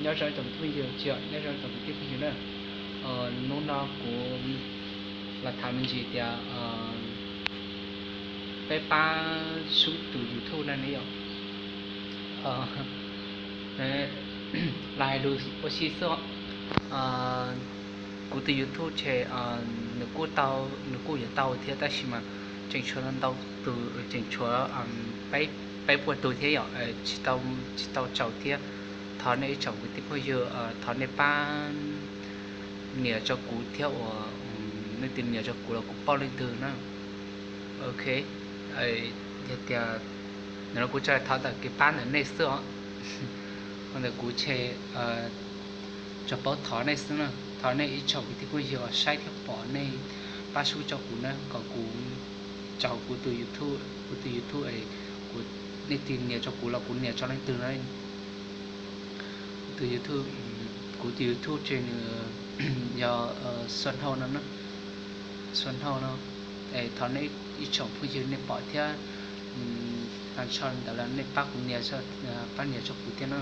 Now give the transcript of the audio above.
Nyob zoo tsoom phooj ywg, tsis yog, nyob zoo tsoom kwv tij phooj ywg na. Hnub no kuv los tham me ntsis tias peb pab sub tus YouTube no ne yom. Los hais lus ua si xwb. Kuv tus YouTube ces nws kuj tau, nws kuj yuav tau thiab tab sis mas tseem tshuav ntau tus, tseem tshuav peb puas tus thiab yom, tsis tau tsaus thiab. Thov nej ib tsoom kwv tij phooj ywg, thov nej pab nias rau kuv thiab uas nej tig nias rau kuv los kuv paub leej twg na. Ok, yog tias ntawm no kuv tsuas thov tawm kev pab ntawm nej xwb os. Ntawm kuv ces tsuas paub thov nej xwb na. Thov nej ib tsoom kwv tij phooj ywg uas saib thiab pom nej pab sub rau kuv na, kom kuv tsaus kuv tus YouTube, kuv tus YouTube es kuv, nej tig nias rau kuv los kuv nias rau leej twg na. Tus YouTube, kuv tus YouTube ces nws yog Xuân Hậu no, Xuân Hậu no. Es thov nej ib tsoom phooj ywg nej pom thiab tag nrho ntawd los nej pab kuv nias, pab nias rau kuv thiab na.